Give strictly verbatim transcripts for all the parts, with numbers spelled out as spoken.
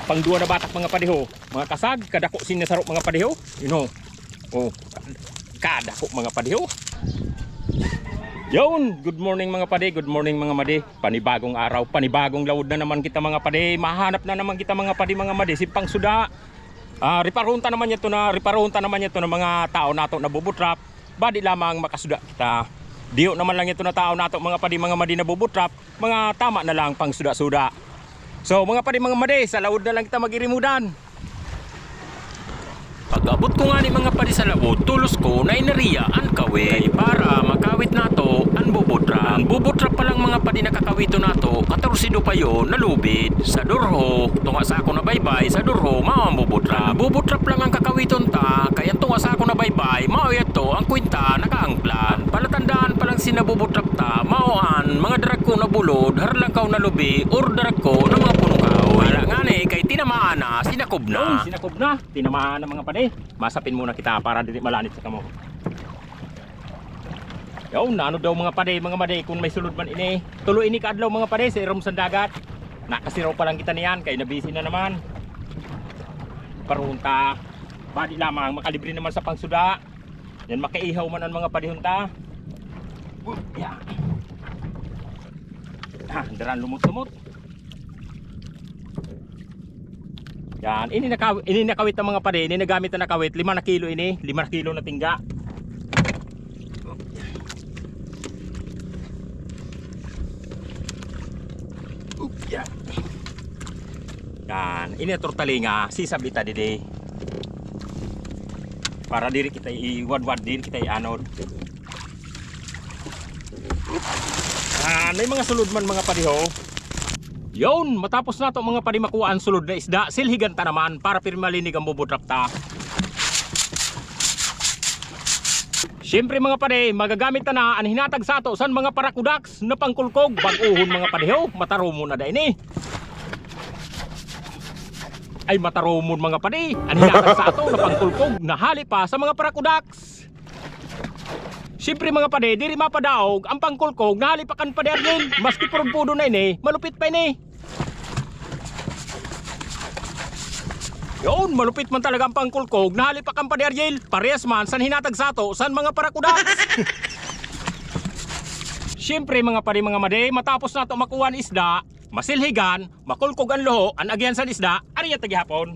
Pangduwa na batak, mga padi ho. Mga kasag, kadako sin nasaro, mga padi ho. Ino. O, kadako, mga padi ho. Yon, good morning, mga padi. Good morning, mga madi. Panibagong araw, panibagong lawod na naman kita, mga padi. Mahanap na naman kita, mga padi, mga madi, sin pangsuda. Ah, riparohon ta naman yeto na, riparohon ta naman yeto na mga tao nato nabubutrap. Badi lamang makasuda kita. Diyo naman lang yeto na tao nato, mga padi, mga madi, nabubutrap. Mga tama na lang pangsuda-suda. So, mga padi, mga madi, sa lawod na lang kita magirimudan. Pag-abot ko ngani, mga padi, sa lawod, tulos ko na inariya an kawit. Kay para makawit nato an bubutrap. An bubutrap pa lang, mga padi, na kakawiton nato, katorse do payo na lubid. Sa durho, tunga sako na baybay, sa durho, mawa an bubutrap. An bubutrap lang an kakawiton ta, kay an tunga sako na baybay, mawa yadto an kwinta na kaangklan. Palatandaan pa lang sin nabubutrap ta, mawa an mga daragko na bulod, harlangkaw na lubi, or daragko na mga punong kahoy. Ala ngani, kay tinamaan na, sinakob na. Yon, sinakob na, tinamaan na, mga padi. Masapin muna kita para diri malanit sa kamo. Yon, nano daw, mga padi, mga madi, kun may sulod man ini. Tulo ini ka adlaw, mga padi, sa irom san dagat. Nakasiraw pa lang kita niyan, kay nabisi na naman. Paruhon ta, badi lamang, makalibre naman sa pangsuda. Yan, makaihaw man an mga padihon ta. Yan. Ah, daran lumot-lumot. Yan, ini na kaw-, ini na kawit an mga padi, ini na gamit na kawit, lima na kilo ini, lima na kilo na tingga. Yan. Yan, ini na turtalinga, sisab ita didi. Para diri kita iwadwad, diri kita ianod. Ah, may mga sulod man, mga padi, ho. Yon, matapos nato, mga padi, makuha an sulod na isda, silhigan ta naman para pirmi malinig an bubutrap ta. Siyempre, mga padi, magagamit ta na an hinatag sato san mga parakudaks na pangkulkog, bag-ohon, mga padi, ho, matarumon na da ini. Ay, matarumon, mga padi, an hinatag sato na pangkulkog na hali pa sa mga parakudaks. Siyempre, mga padi, diri mapadaog an pangkulkog na hali pa kan Padi Ariel. Maski purudpudo na ini, malupit pa ini. Yon, malupit man talaga an pangkulkog na hali pa kan Padi Ariel. Parehas man san hinatag sato san mga parakudaks. Siyempre, mga padi, mga madi, matapos nato makuha an isda, masilhigan, makulkog an luho, an agihan san isda, ari yata gihapon.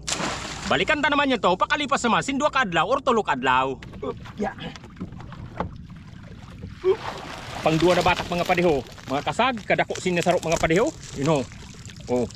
Balikan ta naman yadto pakalipas naman sin duwa ka adlaw or tulo ka adlaw. Pangduwa na batak, mga padi, ho. Mga kasag, kadako sin nasaro, mga padi, ho. Ino. O,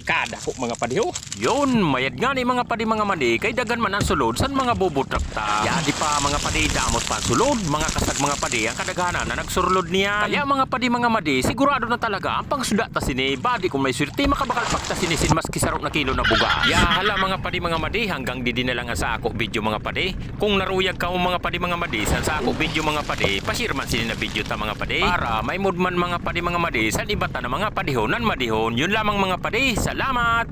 kadako, mga padi, ho. Yon, mayad ngani, mga padi, mga madi, kay daghan man an sulod san mga bubutrap ta. Yadi pa, mga padi, damos pa an sulod, mga kasag, mga padi, an kadaghanan na nagsurlod niyan. Kaya, mga padi, mga madi, sigurado na talaga an pangsuda ta sini, badi kun may swerte, makabakalpak ta sini sin maski saro na kilo na bugas. Ya, hala, mga padi, mga madi, hanggang didi na lang an sa ako video, mga padi. Kun naruyag kamo, mga padi, mga madi, san sa ako video, mga padi, pa-share man sini na video ta, mga padi, para maimod man, mga padi, mga madi, san iba ta na mga padihon nan madihon. Yon lamang, mga padi, salamat.